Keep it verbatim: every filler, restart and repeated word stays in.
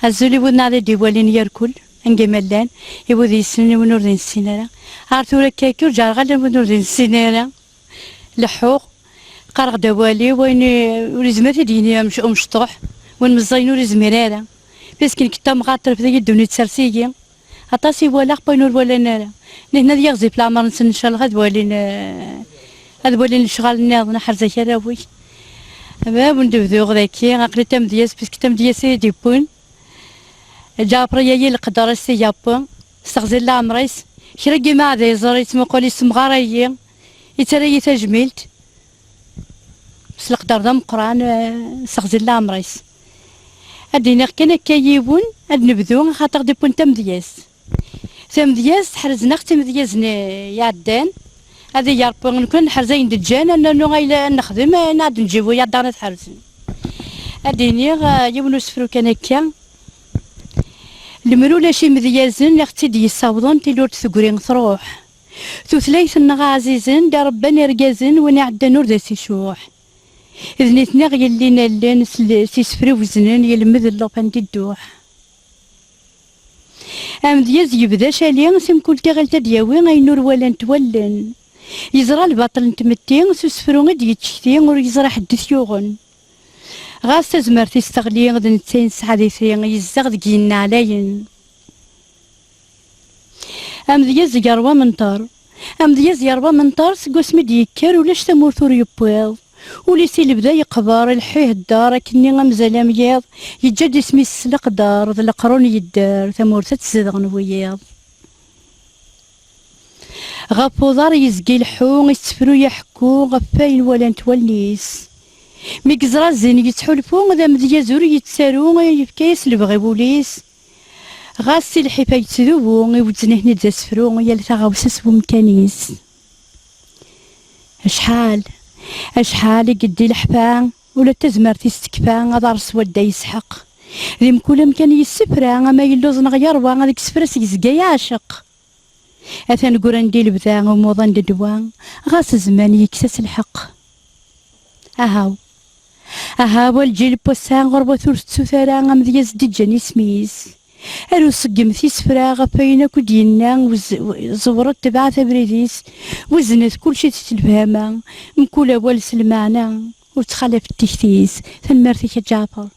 Azul i wid-nneɣ d-iwalin yarkul, anga ma llan, i wid yessnen, i wid ur d-nessin ara. Ar tura akka, akka ur ǧǧareɣ ala wid ur d-nessin ara. Leḥḥuɣ, qqareɣ-d awal-iw, wayen i-, ur izmir ad t-id-yini umec-, umecṭuḥ, win meẓẓayen ur izmir ara. Parce que nekk d tamɣart, terfed-iyi ddunit, ters-iyi. Aṭas i walaɣ, wayen ur walan ara. Nitni ad yiɣzif leɛmer-nsen, ncallah ad walin, eh, ad walin lecɣal nniḍen, aḥerzak arraw-ik. Bab n debduɣ daki, aql-i tamedyazt, parce que tamedyazt i yi-d-yewwin. Ǧaɛfer yayi leqder-is i yappa, s teɣzi n leɛmer-is. Kra n yimeɛda yeẓra, yettmuqul, yessemɣar-iyi, yettarra-yi tajmilt. S leqder d ameqqran, eh, s teɣzi n leɛmer-is. Ad d-iniɣ kan akka yiwen, ad nebdu, axaṭer d-wwin tamedyazt. Tamedyazt, ḥerzen-aɣ-tt imedyazen iɛeddan. Ad iyi Ṛebbi, nekkni ad neḥrez ayen d-ǧǧan, ad nernu ayla ad nexdem, ayen ad nǧib wiyaḍ daɣen ad ḥerzen. Ad d-iniɣ, eh, yiwen usefru kan akka. Lemmer ulac imedyazen i ɣ-tt-id-yessawḍen, tili ur d-tegri truḥ. Tutlayt-nneɣ ɛzizen, d arebban irgazen, win iɛeddan ur d as-icuḥ. D nitni i ɣ-yellin allen s l-, s isefra iweznen, yelmed llufan di dduḥ. Amedyaz yebda acali, si mkul tiɣilt ad d-yawi ayen ur walant wallen. Yeẓra lbaṭel n tmetti, s usefru i d-yettcekti, ur yeẓra ḥedd i t-yuɣen. Ɣas tazmert-is teɣli, d netta i nesɛa di ti, yezdeɣ deg yigenni ɛlayen. Amedyaz yerwa menṭer. Amedyaz yerwa menṭer seg wasmi d-yekker, ulac tamurt ur yewwiḍ. Ul-is i lebda yeqber, ileḥḥu ihedder, akkenni amzal am yiḍ, yeǧǧa-d isem-is s leqder, d leqrun yedder, tamurt ad tt-zedɣen wiyiḍ. Ɣef uḍar yezga ileḥḥu, ittefru iḥekku, ɣef wayen walant wallen-is. Mi yeẓra zzin yettḥulfu, d amedyaz ur yettaru, yefka-yas lebɣi wul-is. Ɣas si lḥif ay yettdubu, iwezzen-iten-id d asefru, yal taɣawsa s wemkan-is. Acḥal, acḥal i yeddi leḥfa, ula d tazmert-is tekfa, aḍar s wadda yesḥeq. Di mkul amkan yessefra, ama yelluẓ neɣ yerwa, deg isefra-s yezga yeɛceq. Atan ggran di lebda, umuḍan d ddwa, ɣas zzman yekkes-as lḥeqq. Ahaw. Ahaw, a lǧil n wass-a, ɣur-wat ur tettut ara amedyaz d-iǧǧan isem-is. Aru ṣeggmet isefra ɣef wayen akk i d-yenna, wez-, ẓewret, tebɛet abrid-is, weznet kulci s lefhama, mkul awal s lmeɛna, ur ttxalafet tikti-s. Tanemmirt-ik a Ǧaɛfer.